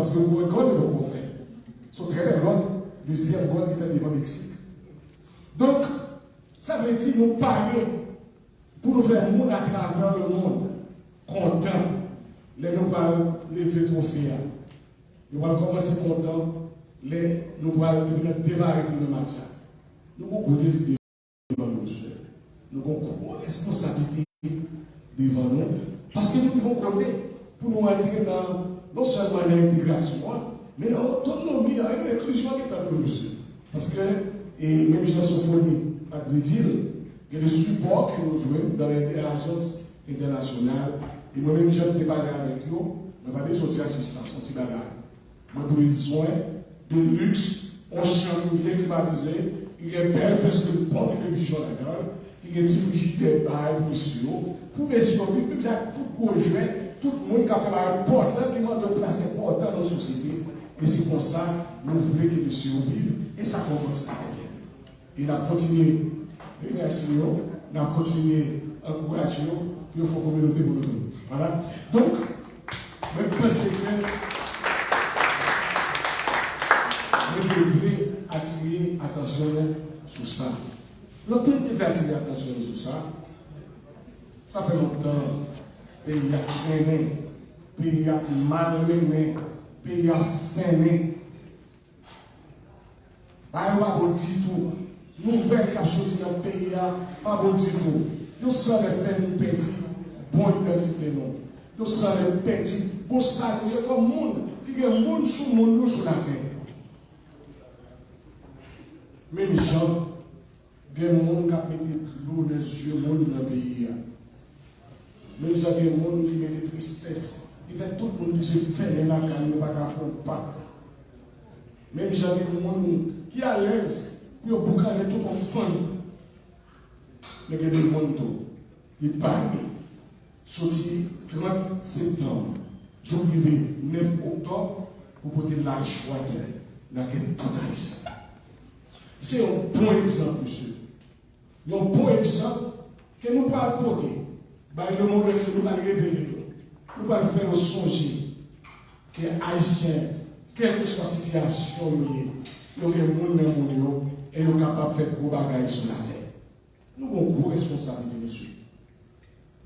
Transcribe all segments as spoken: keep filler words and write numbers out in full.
Paske ou wè gòl li poko fè. Se yon trè bèl gòl. Dezyèm gòl li fè devan Meksik. Donk, sa vle di nou pare pou nou fè moun atravè lemonn kontan lè nou pral leve twofe a. Yo pral kòmanse kontan lè nou pral depi nan demare premye match la. Nou gon gwo defi devan nou, mesye. Nou gon gwo responsablite devan nou. Paske nou rive yon kote pou nou antre nan, non sèlman nan entegrasyon an, men nan otonomi an, e enklizyon an gentan pou nou, mesye. Paske, e menm jan Sofoni pa t vle di l, gen de sipò ke nou jwenn dans les ajances internationales, e mwen menm jan m te pale avèk yo, mwen pa bezwen ti asistans, yon ti bagay. Mwen bezwen de liks, yon chanm byen klimatize, ki gen bèl fenstril, bon televizyon ladan l, ki gen ti frijidè bay pou mesye yo, pou mesye yo viv menm jan ak tout gwo jwè, tout moun k ap fè bagay enpòtan, ki mande yon plas enpòtan nan sosyete. E se konsa nou vle ke mesye yo viv, e sa kòmanse trè byen. E n ap kontinye remèsye yo, n ap kontinye ankouraje yo pou yo fè yon kominote pou nou tou. Vwala. Donk, mwen panse ke mwen te vle atire atansyon nou sou sa. Lòt pwen mwen te vle atire atansyon nou sou sa, sa fè lontan peyi a trennen, peyi a mal mennen, peyi a fennen. Bagay yo pa bon ditou. Nouvèl k ap soti nan peyi a pa bon ditou. Yo sanlè fè nou pèdi bon idantite nou. Yo sanlè pèdi bon sa nou ye kòm moun ki gen moun sou moun nou sou latè. Menm jan gen moun k ap mete dlo nan zye moun nan peyi a. Menm jan gen moun ki mete tristès, ki fè tout moun blije fèmen lakay yo, pa ka fè yon pa. Menm jan gen moun ki alèz pou yo boukannen tout yon fanmi. Men gen de moun tou ki pare soti trant septanm jouk rive nèf oktòb pou pote lajwa tou nan kè tout Ayisyen. Se yon bon egzanp, mesye. Yon bon egzanp ke nou pral pote bay lemonn antye, nou pral reveye yo. Nou pral fè yo sonje ke Ayisyen, kèlkeswa sitiyasyon yo ye, yo gen moun nan moun yo e yo kapab fè gwo bagay sou latè. Nou gen yon gwo responsablite, mesye.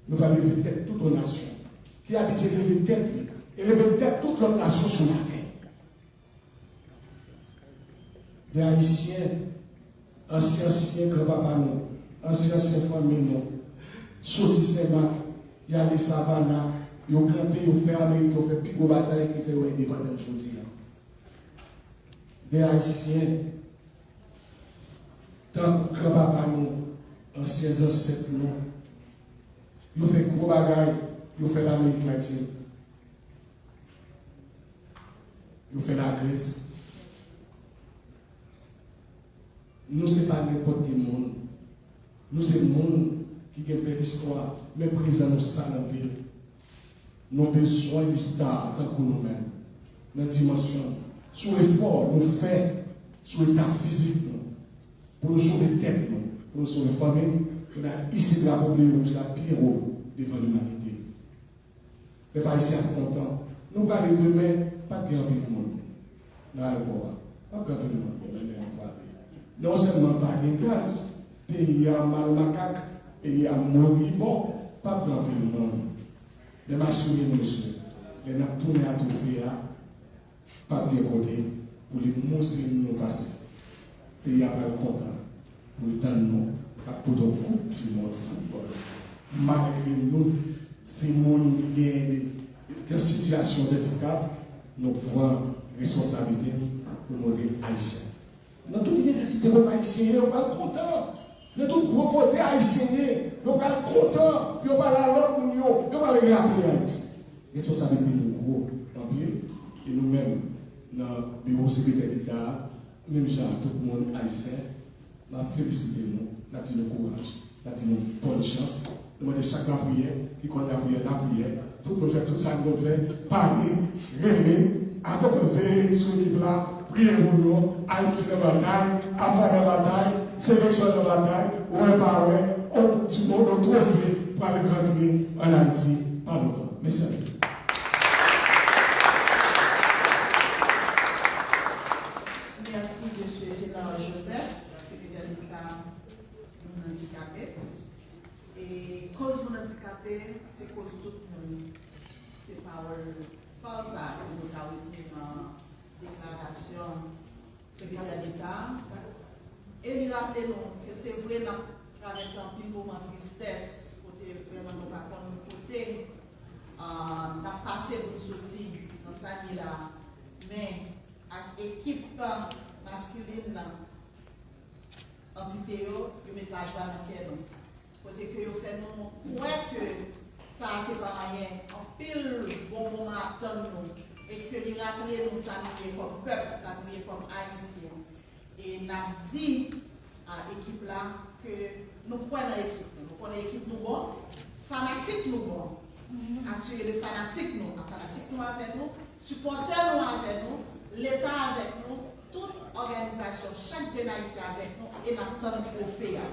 Nou pral leve tèt tout yon nasyon ki abitye leve tèt li e leve tèt tout lòt nasyon sou latè. De Ayisyen, ansyen ansyen granpapa nou, ansyen ansyen fanmi nou, soti Senmak, y ale Savannah, yo kanpe, yo fè Amerik, yo fè pi gwo batay ki fè yo endepandan jodi a. De Ayisyen, tankou granpapa nou, ansyen zansèt nou, yo fè gwo bagay, yo fè Lamerik Latin. Yo fè Lagrès. Nou se pa nenpòt ki moun. Nou se moun ki gen bèl istwa, men prezan nou sal anpil. Nou bezwen de star tankou nou menm nan dimansyon, sou efò nou fè, sou eta fizik nou, pou nou sove tèt nou, pou nou sove fanmi n, pou n al ise drapo ble e wouj la byen wo devan limanite. Pèp ayisyen ap kontan. Nou prale demen, p ap gen anpil moun nan ayewopò a. P ap gen anpil moun demen lè nou prale. Non sèlman pa gen gaz, peyi a mal makak, peyi a moribon, p ap gen anpil moun. Men m asire nou, mesye, lè n ap tounen a twofe a, p ap gen kote pou limouzen nou pase. Peyi a pral kontan pou l tann nou k ap pote yon koup di mond foutbòl. Malgre nou se moun ki gen de, de sitiyasyon andikap, nou pran responsablite n pou montre Ayisyen. Nan tout inivèsite, pèp ayisyen ye, yo pral kontan. Nan tout gwo kote ayisyen ye, yo pral kontan pou yo pale a lòt moun yo, yo pral raple Ayiti. Responsablite nou gwo anpil, e nou menm, nan biwo sekretè deta a, menm jan ak tout moun ayisyen, n ap felisite nou, n ap di nou kouraj, n ap di nou bòn chans. Nou mande chak lapriyè ki konn lapriyè, lapriyè. Tout moun fè tout sa n konn fè, pale, rele, akonpanye, veye sou liv la, priye pou nou. Ayiti nan batay, Afwa nan batay, seleksyon nan batay, wè pa wè, yon koup di mond, yon twofe pral rantre ann Ayiti pa lontan. Mèsi anpil. ta retni nan deklarasyon Sekretè Deta a. E li raple nou ke se vre n ap travèse anpil moman tristès, kote vrèman nou pa konn kote, ah, n ap pase pou n soti nan sa n ye la. Men, ak ekip maskilin nan, anpite yo, yo met lajwa nan kè nou. Kote ke yo fè nou kwè ke sa a se pa anyen. Anpil bon moman ap tann nou. E ke li raple nou sa nou ye kòm pèp, sa nou ye kòm Ayisyen. E n ap di a ekip la ke nou kwè nan ekip nou. Nou konnen ekip nou bon, fanatik nou bon. Asire de fanatik nou, a fanatik nou avè nou, sipòtè nou avè nou, Leta avèk nou, tout òganizasyon, chak grenn Ayisyen avèk nou, e n ap tann twofe a.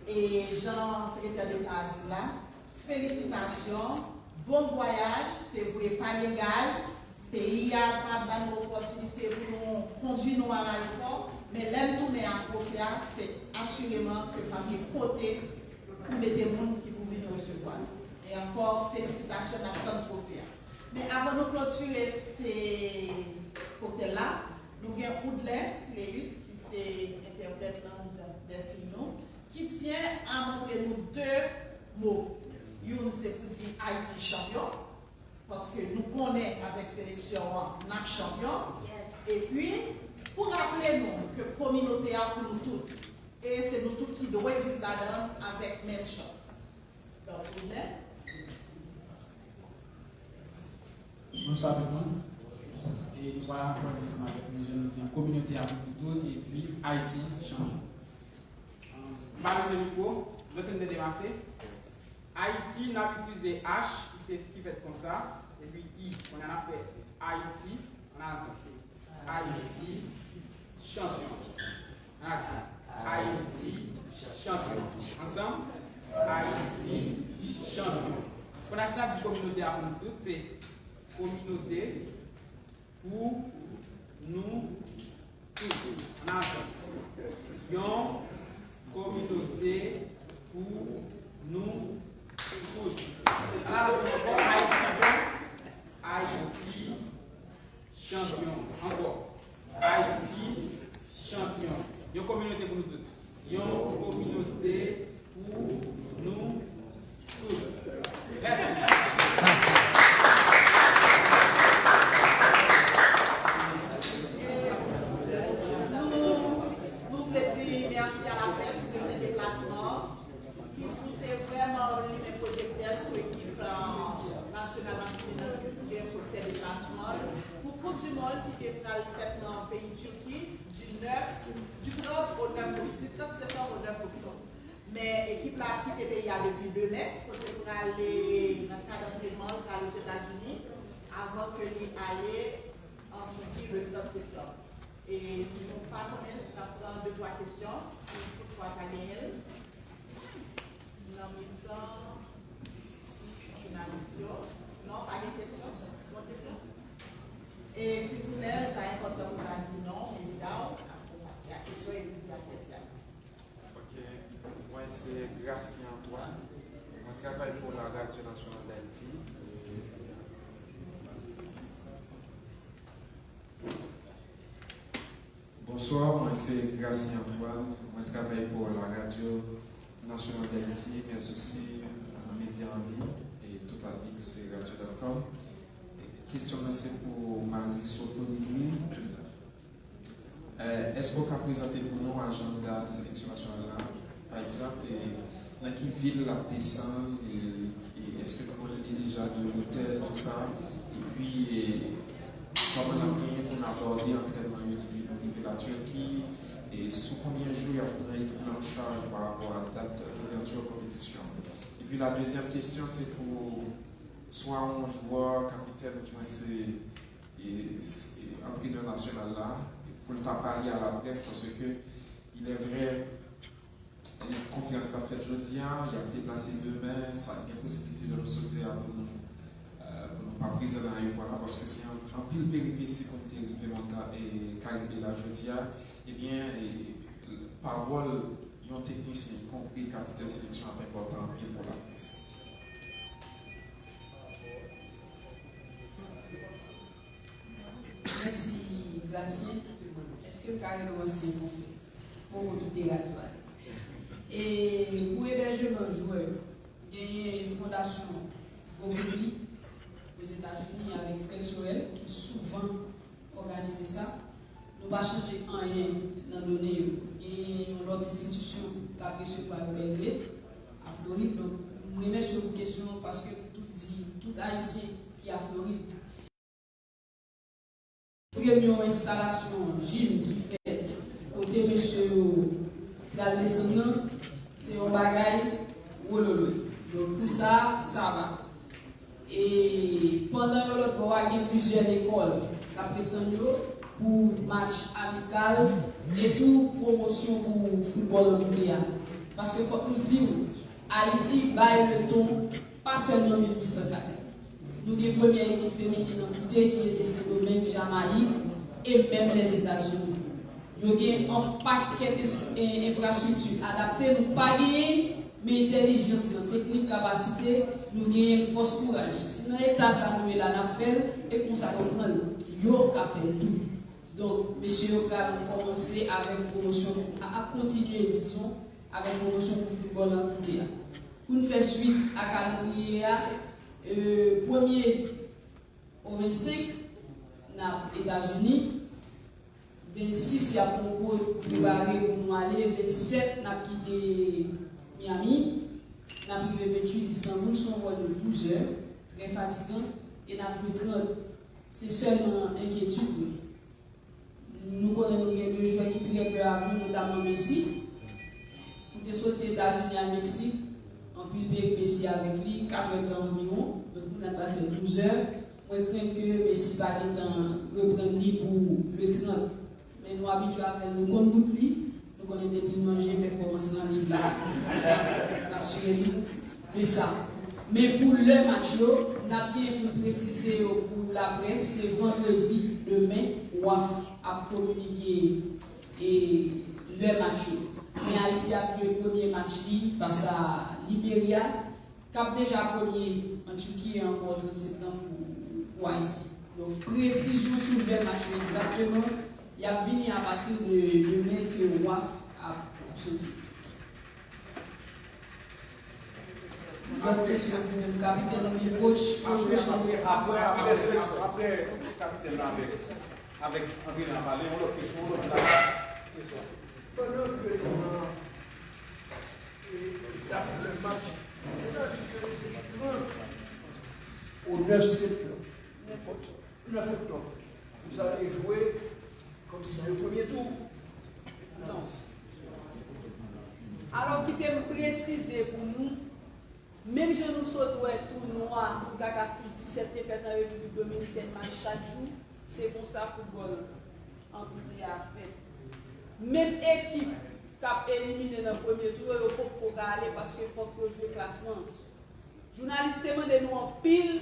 E jan Sekretè Deta a di l la, felisitasyon, bon vwayaj, se vre pa gen gaz, peyi a pa ban nou opòtinite pou nou kondui nou al ayewopò, men lè n tounen ak twofe a, se asireman ke p ap gen kote pou mete moun ki pou vin resevwa nou. E ankò, felisitasyon, n ap tann twofe a. Men avan nou klotire se kote la, nou gen Oudlè Sileus ki se entèprèt lang dè siy nou, ki tyen a montre nou de mo. Youn se pou di Ayiti chanpyon, paske nou konnen avèk seleksyon an, n ap chanpyon. Epi, pou raple nou ke kominote a pou nou tout. E se nou tout ki dwe viv ladan l avèk menm chans. Donk, Oudlè. Bonswa tout moun. E nou pral aprann ansanm avèk nou, jan nou di, kominote a pou nou tout, epi Ayiti chanpyon. M pa bezwen mikwo, Jocelyn te demase. Ayiti, n ap itilize H, ki se, ki fèt konsa, epi I. Kounye a n ap fè Ayiti, ann al ansanm, se Ayiti chanpyon. Ann al ansanm. Ayiti chanpyon. Ansanm. Ayiti chanpyon. Kounye a, si n ap di kominote a pou nou tout, se kominote pou nou tout. Ann al ansanm. Yon kominote pou nou tout. Ann al ansanm ankò. Ayiti chanpyon. Ayiti chanpyon. Ankò. Ayiti chanpyon. Yon kominote pou nou tout. Yon kominote pou nou tout. Mèsi. Nou, nou vle di mèsi a laprès ki te fè deplasman an, ki pou te vrèman limen pwojektè l sou ekip, euh, nasyonal masculin nan ki te fè deplasman l pou Koup di Mond ki te pral fèt nan peyi Tiki di nèf, du trente au neuf, du trente septembre au neuf octobre. Men ekip la ap kite peyi a depi demen, kote l prale nan kad antrenman, l prale Ozetazini, avan ke li ale an Tiki le trant septanm. E nou pa konnen si n ap pran de twa kesyon, si toutfwa ta genyen l. Nan mitan jounalis yo. Non, pa gen kesyon? Bon kesyon? E si kounye a, l ta enpòtan pou ta di non, medya w, apre w pase a kesyon epi di a kiyès ki ap di. Ok. Mwen se Gracien Antoine. Mwen travay pou la Radio Nationale d'Haïti. Bonswa, mwen se Gracien Antoine. Mwen travay pou la Radio Nationale d'Haïti, men osi nan medya an liy e tout Alix e radio dot com. Kesyon mwen se pou Marie Sophonie Louis. Eh, èske w ka prezante pou nou ajanda seleksyon nasyonal la? Pa egzanp, eh, nan ki vil l ap desann, e, e èske nou gen yon lide deja de otèl, tout sa? Epi, eh, kòman n ap genyen pou n abòde antrènman yo depi nou rive la Tiki? E sou konbyen jou y ap pran ekip la an chaj pa rapò a dat ouvèti konpetisyon? Epi la dezyèm kesyon, se pou swa yon jwè, kapitèn, oudimwen se e, e, antrenè nasyonal la, pou l ta pale a laprès, paske il est vrai, e, konferans la fèt jodi a, y ap deplase demen, sa gen posiblite de nou soti a pou nou, e, pou nou pa prezan nan ayewopò la, paske se an, anpil peripesi pou n te rive Monta-, e, Karibe la jodi a. Ebyen, e, pawòl yon teknisyen, ikonpri kapitèn seleksyon, ap enpòtan anpil pou laprès. Mèsi, Gracien. Èske m ka rele w ansyen konfrè? Poko kite radyo a. E pou ebèjman jwè, genyen Fondasyon Bobby Lee Ozetazini avèk Frè Sorel ki souvan òganize sa. Nou pa chanje anyen nan done yo. Gen yon lòt enstitisyon k ap resevwa yo, Bèl Gled, a Florid. Donk, m remèsye w pou kesyon an, paske tout di, tout Ayisyen ki a Florid. Montre m yon enstalasyon jim ki fèt kote mesye yo pral desann nan, se yon bagay wololoy. Donk, pou sa, sa va. E pandan yo lòt bò a, gen plizyè lekòl k ap ret tann yo pou match amikal e tou pwomosyon pou foutbòl ankoute a. Paske fòk nou di w, Ayiti bay le ton pa sèlman mil uit san kat. Nou gen premyè ekip feminin ankoute ki rete Sendomeng, Jamayik e menm Lèzetazini. Yo gen yon pakèt es- en- enfrastrikti adapte nou pa genyen, men entèlijans lan, teknik, kapasite, nou genyen l, fòs kouraj. Si nan eta sa nou ye la n ap fè l, e konsa yo pran l, yo ka fè l tou. Donk, mesye yo pral kòmanse avèk pwomosyon pou a ap kontinye, dizon, avèk pwomosyon pou foutbòl ankoute a. Pou n fè swit a kalandriye a, e, premye o vennsenk, n ap Etazini. Vennsis, y ap poko prepare pou nou ale. Vennsèt, n ap kite Miami. N ap rive vennuit Istanbul, se yon vòl de douz è, trè fatigan, e n ap jwe trant. Se sèlman enkyetid mwen. Nou konnen nou gen de jwè ki trè pè avyon, notamman Messi. Nou te soti Etazini al Meksik, anpil peripesi avèk li, katrè tan anviwon. Donk, kounye a l pral fè douz è. Mwen krenn ke Messi pa gentan reprann li pou le trant. Men nou abitye avè l, nou konn bout li. Nou konnen depi l manje, pèfòmans lan, li la. Rasire nou de sa. Men pou lè match yo, n ap byen vin presize yo pou laprès, se vandredi, demen, waf ap kominike e lè match yo. Men Ayiti ap jwe premye match li fas a Liberya, k ap deja premye Antioquia ankò trant septanm pou, pou Ayisyen. Donk, presizyon sou lè match yo egzakteman, y ap vini apati de demen ke waf ap, ap soti. Lòt kesyon pou kapitèn oubyen coach, coach Apre, Michel. apre, apre, apre seleksyon, apre kapitèn la avèk, avèk antrenè a pale, yon lòt kesyon, yon lòt la. Pandan ke nou nan, e, etap lè match, sètadi ke depi trant o nèf septanm, nèf oktòb, nou sa ale jwe kòmsi nan yon premye tou. Non. Alò, kite m presize pou nou, menm jan nou sot wè tounwa Konkakaf U disèt te fèt nan Repiblik Dominikèn, match chak jou, se konsa foutbòl ankoute a fèt. Menm ekip k ap elimine nan premye tou yo, yo poko ka ale paske fòk yo jwe klasman. Jounalis te mande nou anpil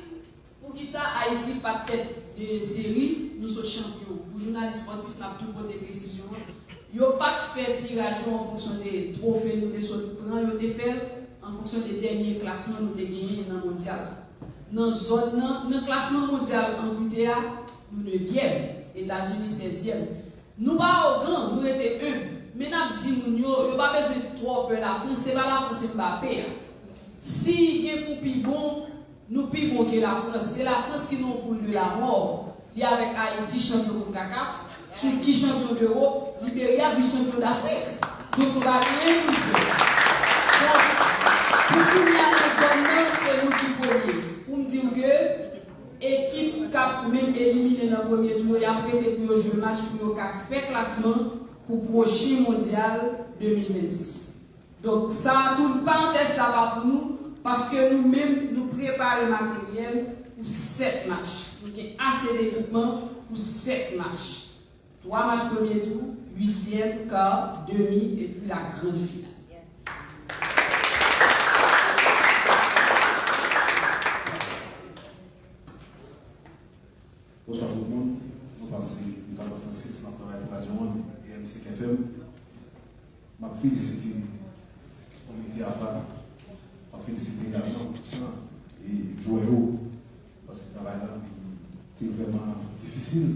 poukisa Ayiti pa t tèt de seri, nou sot chanpyon. Pou jounalis spòtif, n ap tou pote presizyon an. Yo pa t fè tiraj yo an fonksyon de twofe nou te sot pran, yo te fè l an fonksyon de dènye klasman nou te genyen nan mondyal la. Nan zòn nan, nan klasman mondyal ankoute a, nou nevyèm, Etazini sèzyèm. Nou pa awogan, nou rete enb. Men n ap di moun yo, yo pa bezwen twò pè Lafrans, se pa Lafrans Mbappé a. Si gen pou pi bon, nou pi bon ke Lafrans. Se Lafrans ki nan yon poul de lamò. Li avèk Ayiti, chanpyon Konkakaf, Tchèki, chanpyon Dewòp, Liberya, vis chanpyon Dafrik. Donk, nou pa gen anyen pou n pè. Donk, pou kounye a nan zòn nan, se nou ki premye. Pou m di w ke ekip k ap menm elimine nan premye tou yo, y ap rete pou yo jwe match pou yo ka fè klasman pou pwochen mondyal de mil vennsis. Donk, sa a tou, parantèz sa a pa pou nou, paske nou menm, nou prepare materyèl pou sèt match. Nou gen ase de ekipman pou sèt match. Twa match premye tou, uityèm, kar, demi, epi la grande finale. Bonswa tout moun. Non pa m se Ricardo Francis, m ap travay pou Radyo Onn e M cinq F M. M ap felisite komite AFA, m ap felisite egalman kouch lan e jwè yo, paske travay lan li te vrèman difisil.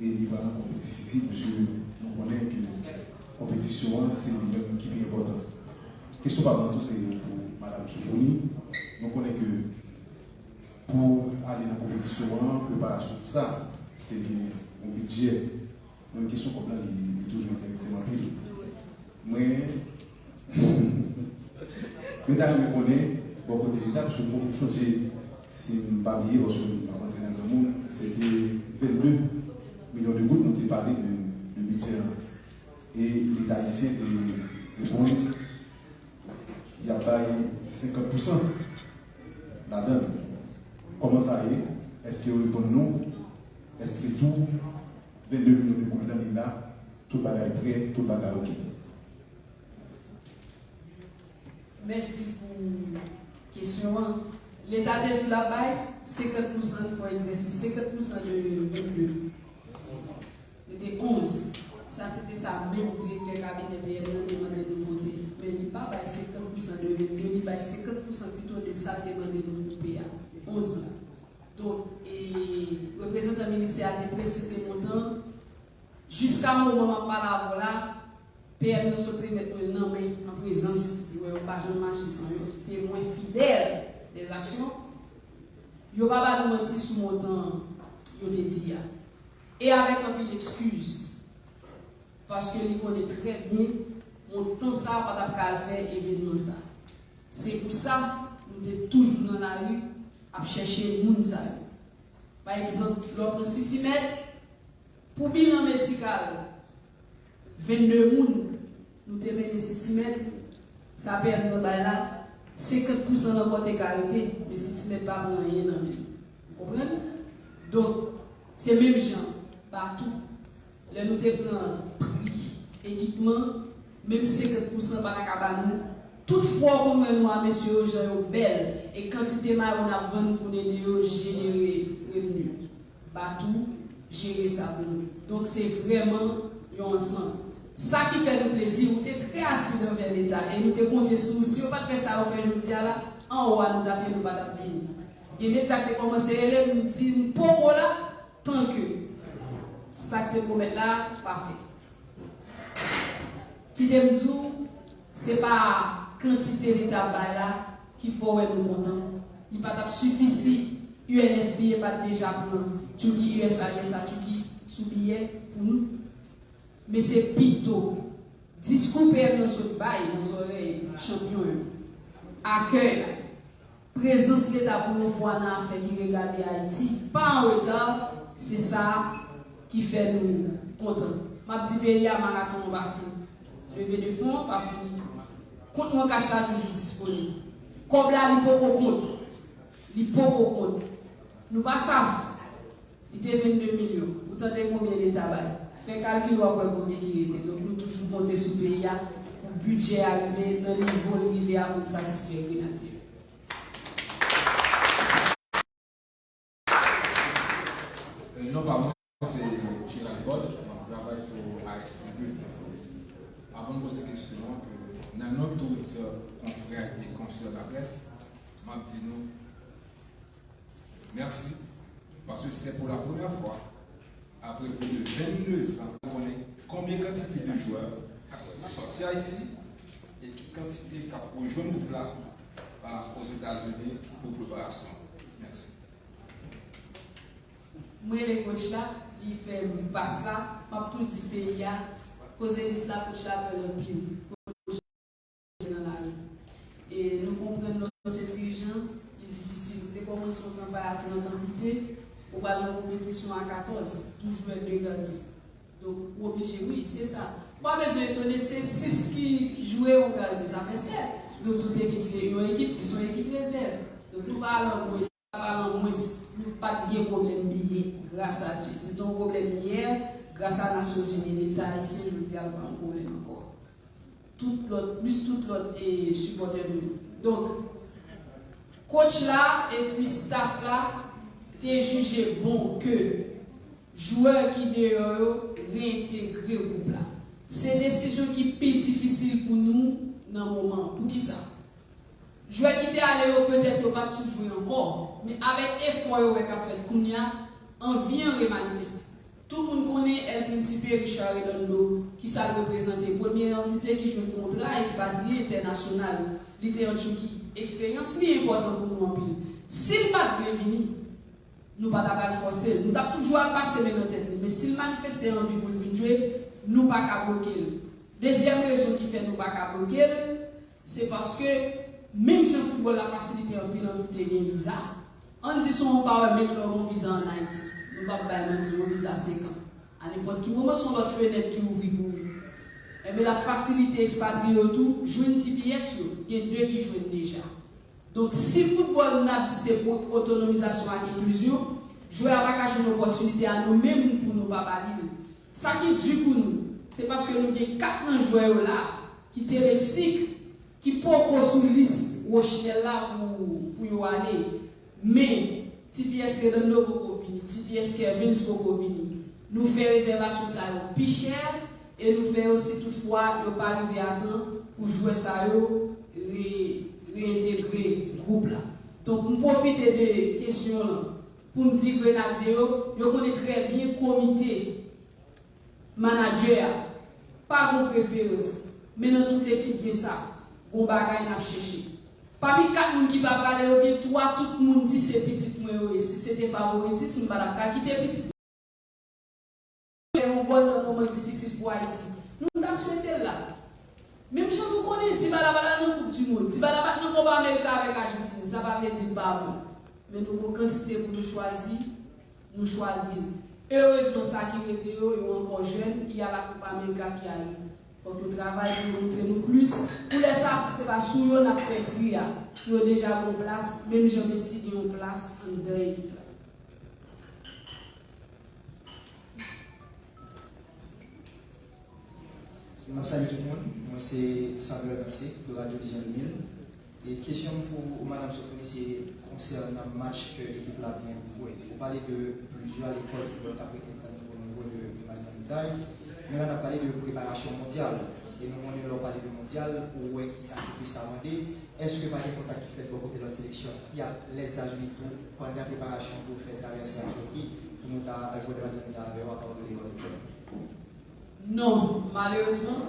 e li pral ankò pi difisil, paske nou konnen ke konpetisyon an, se li menm ki pi enpòtan. Kesyon pa mwen tou, se pou Madam Sofoni. Nou konnen ke pou ale nan konpetisyon an, preparasyon, tout sa, te gen yon bidjè. Menm kesyon kòb la, li, li toujou enterese m anpil. Mwen, mwen ta renmen konnen, bò kote Leta, paske mwen, m sonje, si m pa bliye, paske m ap antre nan granmoun, se te vennde milyon de goud, nou te pale de, de bidjè an. E Leta ayisyen te reponn, y ap bay senkant pousan ladan l. Kòman sa ye? Èske yo reponn nou? Èske tou vennde milyon de goud nan li la, tout bagay prè, tout bagay oke? Mèsi pou kesyon an. Leta te di l ap bay senkant pousan, fè egzèsis, senkant pousan de vennde. Rete onz. Sa se te sa menm direktè kabinè P M nan te mande nou pote. Men li pa bay senkant pousan de vennde, li bay senkant pousan pito de sa l te mande nou koupe a. Onz la. Donk, e, reprezantan ministè a te presize montan. Jiska moman m ap pale avè w la, P M nan sot remèt mwen l nan men an prezans, li wè yo pa janm mache san yo, temwen fidèl dèzaksyon. Yo pa ba nou manti sou montan yo te di a. E avèk anpil ekskiz, paske li konnen trè byen montan sa a pa t ap ka al fè evènman sa. Se pou sa nou te toujou nan lari ap chèche moun sa yo. Pa egzanp, lè w pran City Med, pou bilan medikal vennde moun nou te mennen City Med, sa P M nan bay la, senkant pousan ankò te ka rete, men City Med pa pran anyen nan men l. Ou konprann? Donk, se menm jan, batou. Lè nou te pran pri ekipman, menm senkant pousan pa ta ka ba nou. Tout fwa w konn wè nou a mesye yo, jan yo bèl, e kantite mayo n ap vann pou n ede yo jenere revni. Batou jere sa pou nou. Donk, se vrèman yon ansanm. Sa ki fè nou plezi, ou te trè asid anvè Leta, e nou te konte sou ou. Si yo pa t fè sa yo fè jodi a la, anwo a nou t ap ye, nou pa t ap vini. Gen medya k te kòmanse rele m, m di m poko la, tanke sa k te pwomèt la pa fèt. Kite m di w, se pa kantite li t ap bay la ki fè w wè nou kontan. Li pa t ap sifi si U N F P A pa t deja pran Turquie, U S A, U S A, Turquie sou biyè pou nou. Men se pito diskou P M nan sot bay nan zòrèy chanpyon yo. Akèy la. Prezans Leta pou yon fwa nan afè ki regade Ayiti, pa an reta, se sa ki fè nou kontan. M ap di peyi a, maraton an pa fini. Leve de fon an pa fini. Kont mwen kach la toujou disponib. Kòb la, li poko kont. Li poko kont. Nou pa sav. Li te vennde milyon. Ou tande konbyen Leta bay? Fè kalkil w ap wè konbyen ki rete. Donk, nou toujou konte sou peyi a pou bidjè a rive nan nivo l rive a pou n satisfè grenadye yo. Euh, non pa mwen, se Gérald Bode, m ap travay pou A S T V Info. Avan m poze kesyon an, ke nan non tout konfrè e konsè laprès, m ap di nou mèsi, paske se pou la premyè fwa, apre plis de vennde zan, nou konnen konbyen kantite de jwè k ap sòti Ayiti e ki kantite k ap rejwenn gwoup la, a, Ozetazini pou preparasyon. Mèsi. M rele coach la, li fè m pas la, m ap tou di peyi a, koze lis la, coach la fè l anpil. Coach nan lari. E nou konprann lè w se dirijan, li difisil. Ou te kòmanse yon kanpay a trant an pite, ou pral nan konpetisyon a katòz, tou jwè de gadyen. Donk, ou oblije, wi, se sa. Ou pa bezwen etone, se sis ki jwe, ou gadyen, sa fè sèt. Donk, tout ekip se yon ekip, li se yon ekip rezèv. Donk, nou pa al an mwens, pa al an mwens, nou pa t gen pwoblèm biyè, gras a Dye. Si te yon pwoblèm biyè, gras a Nasyonzini, Leta ayisyen, jodi a, l pa yon pwoblèm ankò. Tout lòt, plis tout lòt, e, sipòtè nou yo. Donk, coach la epi staff la te jije bon ke jwè ki deyò yo reyentegre gwoup la. Se desizyon ki pi difisil pou nou nan moman an. Poukisa? Jwè ki te ale yo, petèt yo pa t sou jwe ankò, men avèk efò yo wè k ap fèt kounye a, anvi an remanifeste. Tout moun konnen El Principe Richard Redondo, kisa l reprezante. Premye anpite ki jwenn kontra ekspatriye entènasyonal. Li te Antiyoti. Eksperyans li enpòtan pou nou anpil. Si l pa t vle vini, nou pa ta pral fòse l. Nou t ap toujou al pase men nan tèt li. Men si l manifeste anvi pou l vin jwe, nou pa ka bloke l. Dezyèm rezon ki fè nou pa ka bloke l, se paske menm jan foutbòl la fasilite anpil anpil te gen viza. Ann di se yon pawèl, men lè w gen yon viza ann Ayiti, nou p ap bay manti, yon viza senk an. A nenpòt ki moman, se yon lòt fenèt ki ouvri pou ou. Enben, l ap fasilite ekspatriye yo tou jwenn T P S yo. Gen de ki jwenn deja. Donk, si foutbòl n ap di se pou otonomizasyon ak enklizyon, jwè a pa ka jwenn opòtinite a nou menm pou nou pa ba li l. Sa ki di pou nou, se paske nou gen kat nan jwè yo la ki te Meksik, ki poko sou lis Rochinelle la pou, pou yo ale. Men, T P S Redondo poko vini, T P S Kervens poko vini. Nou fè rezèvasyon sa yo pi chè e nou fè yo si toutfwa yo pa rive a tan pou jwè sa yo re-, reyentegre gwoup la. Donk, m pwofite de kesyon an pou m di Grenadye yo, yo konnen trè byen komite manadjè a pa gon preferans, men nan tout ekip gen sa, gon bagay n ap chèche. Pami kat moun ki pa prale yo, gen twa tout moun di se pitit mwen yo ye. Si se te favoritis, m pa t ap ka kite pitit mwen yon gòl nan moman difisil pou Ayiti. Nou ta swete l la. Menm jan nou konnen Dybala pa t al nan Koup di Mond, Dybala pa t nan Kopa Amerika avèk Ajantin, sa pa vle di l pa bon. Men nou gon kantite pou nou chwazi, nou chwazi l. Erezman, sa ki rete yo, yo ankò jèn, y a la Copa America ki arive. Fòk yo travay pou yo montre nou plis. Pou lè sa, se pa sou yo n ap fè tri a. Yo deja gon plas, menm jan Messi gen yon plas anndan ekip la. M ap salye tout moun. Mwen se Samuel Dantec de Radio Vision de mil. E kesyon m pou Madam Sophonie se konsènan match ke ekip la ap gen pou jwe. Ou pale de plizyè lekòl foutbòl k ap rete tann pou nou jwe de, de match zanmitay. Men la n ap pale de preparasyon mondyal. E nou konnen lè w pale de mondyal, ou wè ki sakrifis sa mande. Èske pa gen kontak ki fèt bò kote lòt seleksyon ki ap Lèzetazini tou pandan preparasyon pou fè travèse a Tèki pou nou ta jwe de match zanmitay avè yo apati de lekòl foutbòl? Non, malerezman,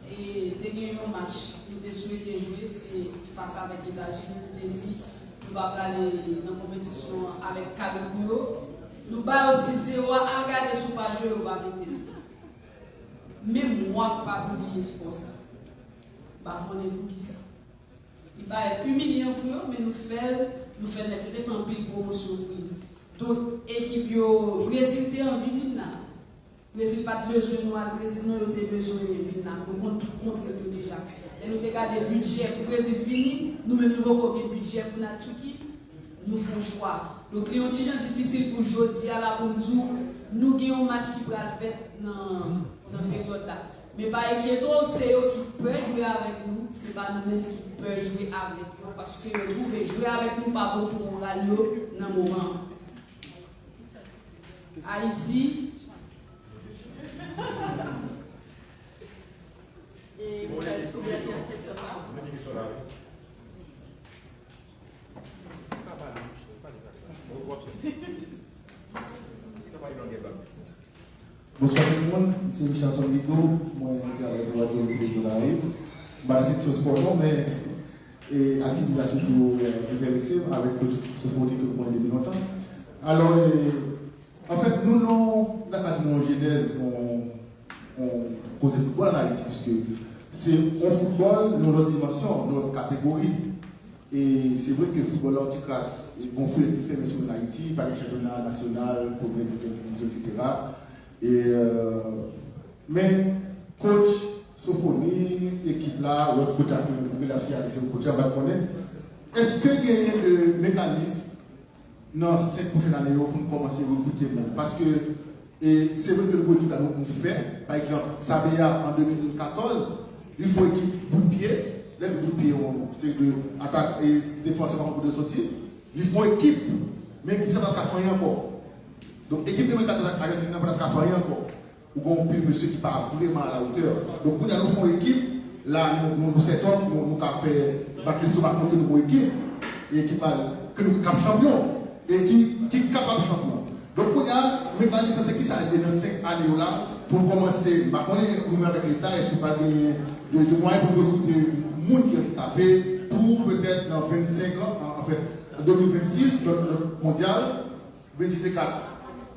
e te gen yon match nou te swete jwe, se fas avèk Etazini, nou te di nou pa prale nan konpetisyon an avèk kalib nou yo. Nou ba yo sis zewo a, al gade si w pa jwe, yo pa mete nou. Menm W A F pa pibliye skò sa. M pa konnen poukisa. Li parèt imilyan pou yo, men nou fè l, nou fè l nèt. Yo te fè anpil pwomosyon pou li. Donk, ekip yo, Brezil te anvi vin la. Brezil pa t bezwen nou al Brezil, non, yo te bezwen vin la. Nou konn tout kontrent yo deja. Lè nou te gade bidjè pou Brezil vini, nou menm nou poko gen bidjè pou n al Tèki, nou fè yon chwa. Donk, li yon ti jan difisil pou jodi a la pou m di w, nou gen yon match ki pral fèt nan, nan peryòd la. Men pa enkyete w, se yo ki pè jwe avèk nou, se pa nou menm ki pè jwe avèk yo, paske yo twouve jwe avèk nou pa bon pou moral yo nan moman an. Ayiti. Bonswa tout moun, m se Richardson Guido, mwen travay pou Radio République de Caraïbes. M pa nan seksyon spò non, men e, aktivite a sitou e, enterese m avèk Coach Sophonie ke m konnen depi lontan. Alò, e, anfèt, nou, nou, n ap di nou yon jenèz, yon, yon koze foutbòl ann Ayiti, piske se yon foutbòl nan yon lòt dimansyon, nan yon lòt kategori. E se vre ke foutbòl la yon ti kras e gonfle, li fèmen sou ann Ayiti, pa gen chanpyona nasyonal, premyè, dezyèm divizyon, etsetera. E, e, men, coach Sophonie, ekip la, lòt coach la ke ou gen la siyale se yon coach la, m pa t konnen. Èske genyen de mekanis nan senk pwochèn ane yo pou n kòmanse rekrite moun? Paske e se vre ke nou gon ekip la nou, nou fè. Pa egzanp, Sabeya an de mil katòz, li fè yon ekip bout pye. Lè m di bout pye, yon seri de atak e defansè pa konn kote yo soti. Li fè yon ekip, men ekip sa pa t ka fè anyen ankò. Donk, ekip de mil katòz ak Ajantin nan pa t ka fè anyen ankò. Ou gen yon pil mesye ki pa vrèman a la otè. Donk, kounye a nou fè yon ekip, la, nou, nou, nou sètòp, nou, nou ka fè bat lestomak nou ke nou gon ekip, e ekip la, ke nou k ap chanpyon, e ki, ki kapab chanpyon. Donk, kounye a, mekanis lan, se kisa l ye nan senk Ane yo la, pou n kòmanse, m pa konnen, nou menm avèk Leta, èske pa genyen de, de mwayen pou n rekrite moun ki andikape pou petèt nan vennsenk an, an, anfèt, an de mil vennsis, lòt, lòt mondyal, vennsis e kat,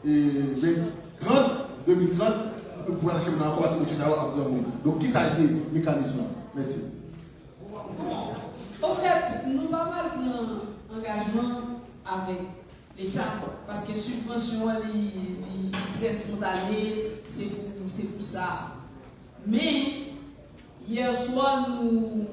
e ven, trant, de mil trant, pou al chèche nan ankò, paske mesye sa yo ap granmoun. Donk, ki sa l ye, mekanis lan? Mèsi. Bon, ofèt, nou pa pral pran angajman avèk Leta, paske sibvansyon an, li, li, li trè espontane, se pou, se pou sa. Men, yè swa, nou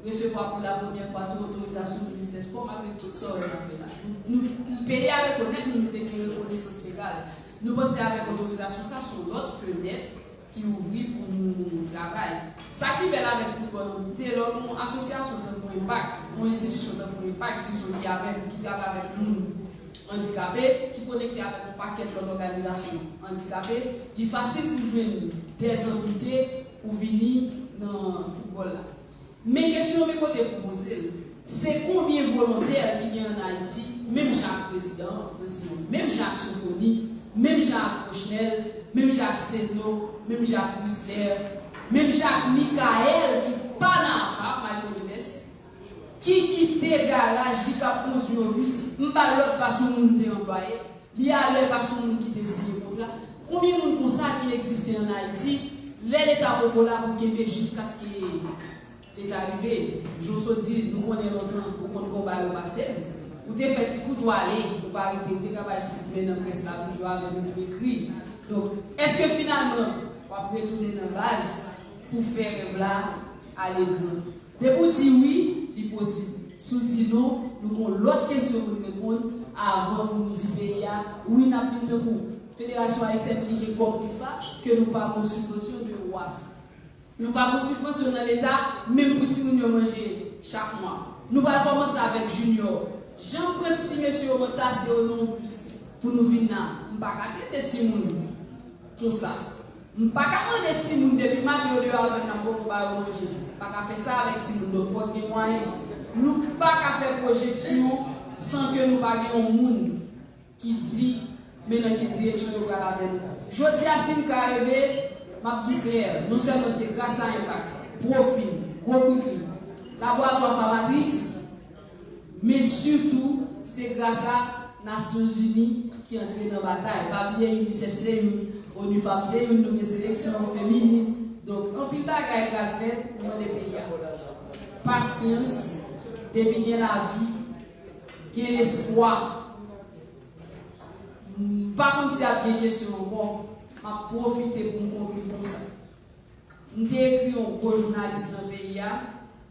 resevwa pou lapremyè fwa tou otorizasyon ministè spò, malgre tout sa w wè n ap fè la. Nou, nou, peyi a rekonèt nou, nou te gen rekonesans legal. Nou panse avèk otorizasyon sa, se yon lòt fenèt ki ouvri pou nou travay. Sa ki bèl avèk foutbòl an boute, lè w gen yon asosyasyon tankou Enpak, yon enstitisyon tankou Enpak, dizon, ki avèk, ki travay avèk moun andikape, ki konekte avèk yon pakèt lòt òganizasyon andikape, li fasil pou jwenn dèzanmite pou vini nan foutbòl la. Men kesyon, men kote pou poze l, se konbyen volontè ki gen ann Ayiti, menm jan ak prezidan an, Francilon, menm jan ak Sofoni, menm jan ak Rochnel, menm jan ak Sedno, menm jan ak Wislè, menm jan ak Mikaèl ki pa nan AFA, Michael Gomes, ki kite garaj li k ap kondwi yon bis, m pa lòt pase yon moun te anplwaye, li alè pase yon moun ki te siyen kontra. Konbyen moun konsa ki egziste ann Ayiti, lè Leta poko la pou kenbe jiskaske Leta rive? Jan w sot di, nou konnen lontan, ou konn konba yo pase l. Ou te fè ti kout, w ale, ou pa rete, ou te ka bay ti kout men nan près la toujou avè moun yo ekri. Donk, èske finalman, w ap retounen nan baz pou fè rèv la ale gran? Depi w di wi, li posib. Si w di non, nou gen yon lòt kesyon pou n reponn avan pou n di peyi a, wi, n ap vin tankou Federasyon Ayisyèn ki gen kòb fifa, ke nou pa gen sibvansyon de waf. Nou pa gen sibvansyon nan Leta, menm pou timoun yo manje chak mwa. Nou pral kòmanse avèk jinyò. Jan m pran ti mesye yo, mwen tase yo nan yon bis pou nou vin la. M pa ka trete timoun konsa. M pa ka mande timoun depi maten yo deyò avè m, n ap poko ba yo manje. M pa ka fè sa avèk timoun, donk fòk gen mwayen. Nou pa ka fè pwojeksyon san ke nou pa gen yon moun ki di, men nan ki direksyon yo pral avè nou. Jodi a, si m ka reve, m ap di w klè, non sèlman se gras a Enpak, Profil, Gwo Kwikwi, Laboratwa Famatrix, men sitou, se gras a Nasyonzini ki antre nan batay. Pa bliye, UNICEF se youn, ONU Femmes se youn, nou gen seleksyon feminin. Donk, anpil bagay pral fèt pou mande peyi a pasyans, depi gen lavi, gen lespwa. M pa konn si ap gen kesyon ankò, m ap pwofite pou m konkli konsa. M te ekri yon gwo jounalis nan peyi a,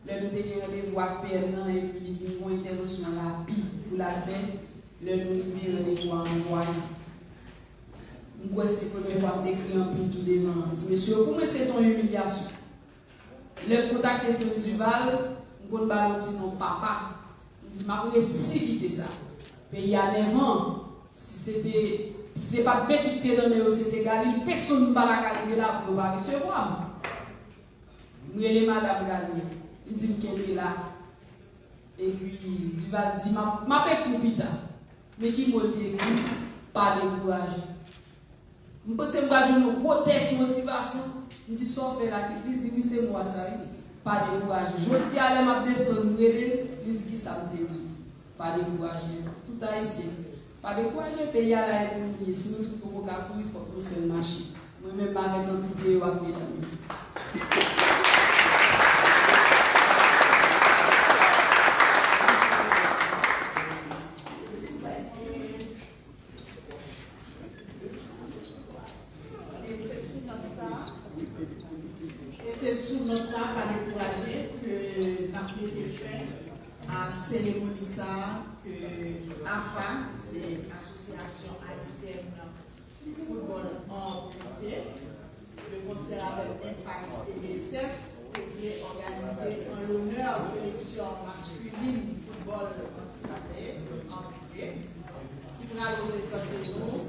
lè nou te gen randevou ak P M nan, epi li vin gon entèvansyon rapid pou l al fè, lè nou rive randevou a ranvwaye. M kwè se premye fwa m te ekri anpil tou devan ti mesye yo. Pou mwen, se te yon imilyasyon. Lè m kontakte Frantz Duval, m konn ba l yon ti non papa. M di, m ap resi kite sa. Peyi a nèvan. Si se te, si se pa t Beki ki te nan men yo, se te Galil, pèsonn m pa ta ka rive la pou yo pa resevwa m. M rele madanm Galil. Li di m kenbe la. Epi, Duval di, m ap, m ap ekri w pita. Men ki mo l te ekri? Pa dekouraje. M panse m pral jwenn yon gwo tèks motivasyon. M di, sa w fè la, ki, li di, wi, se mo a sa, wi. Pa dekouraje. Jodi a, lè m ap desann, m rele l, li di, ki sa m te di w? Pa dekouraje. Tout Ayisyen, pa dekouraje, peyi a la e pou nou ye. Si nou tout poko ka kouri, fòk nou fè l mache. Mwen menm, m avèk anpil teyo ak medam yo. E se sou nòt sa, e se sou nòt sa, pa dekouraje, ke n ap mete fen a seremoni sa a ke AFA, ki se Asosyasyon Ayisyèn Foutbòl Anpite, de konsè avèk Enpak e BSEF, te vle òganize an lonè seleksyon maskilin foutbòl andikape, anpite, ki pral reprezante nou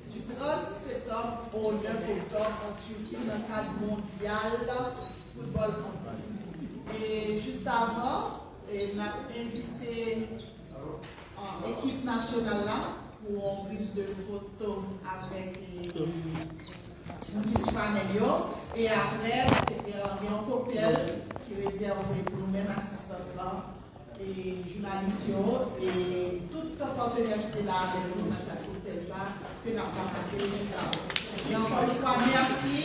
di trant septanm o nèf oktòb an Tiki nan kad mondyal foutbòl anpite. E jis avan, e n ap envite, ah, ekip nasyonal la pou yon priz de foto avèk, e, Moun ki sou panèl yo, e apre, gen yon koktèl ki rezève pou nou menm, asistans lan, e jounalis yo, e tout patenè ki te la avèk nou nan kad koktèl sa, ke n ap ranmase jis apre. E ankò yon fwa, mèsi,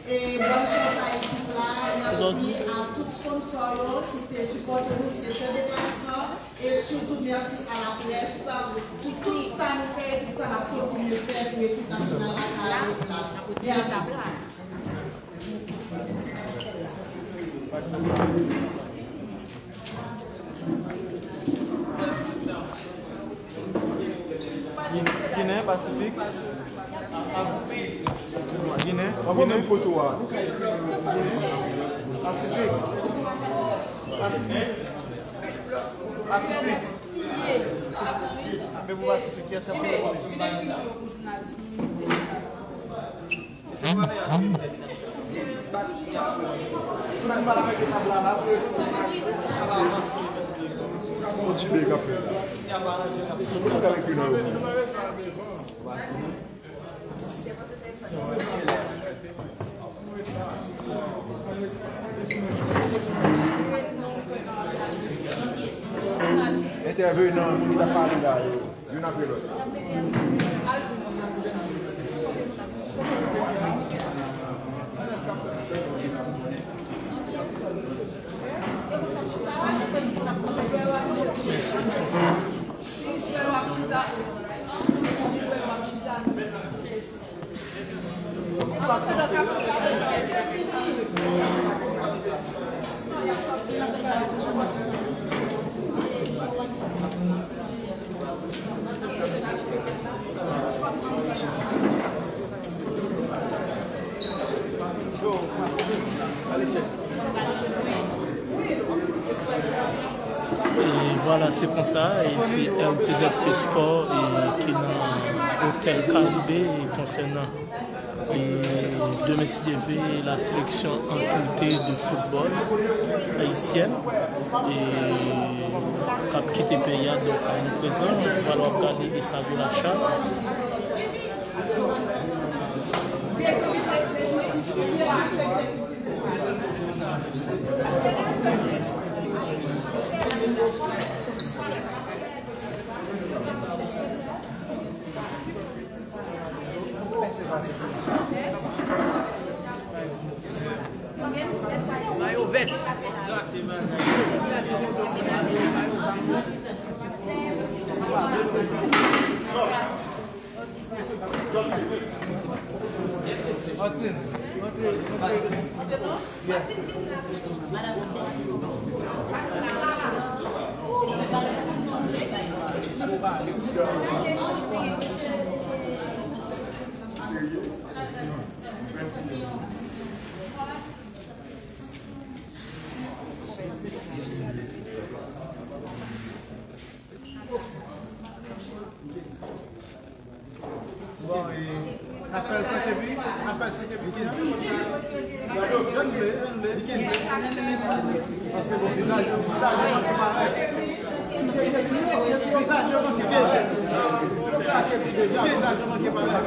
e bòn chans a ekip la, mèsi a tout sponsò yo ki te sipòte nou, ki te fè deplasman, e sitou mèsi a laprès pou tout sa nou fè, e tout sa n ap kontinye fè pou ekip nasyonal la ka ale pi lavan. Mèsi. Ginen, Pasifik. Ginen, Ginen. Foto a. Pasifik. Pasifik. Pasifik. Ape pou Pasifik, kiyès k ap pale? Yon ti bèy k ap fèt la. Tout moun k ap ekri nan yo. Entèvenan, moun ki t ap pale la yo. Youn apre lòt. E vwala, se konsa, e se R T Z Sport, e ki nan Otèl Karibe, e konsènan E demen, si Dye vle, la seleksyon an poule de football ayisyèn e k ap kite peyi a. Donk, nou prezan, nou pral ap gade Estadio Lachal. Mayo vèt. Martin, antre, antre. Bon, e, n ap fè l san kepi, n ap fè l san kepi kenz. Ann vle, ann vle. Paske bon, vizaj yo, vizaj yo manke parèt. Vizaj yo manke parèt. Yo fè a kepi deja, vizaj yo manke parèt.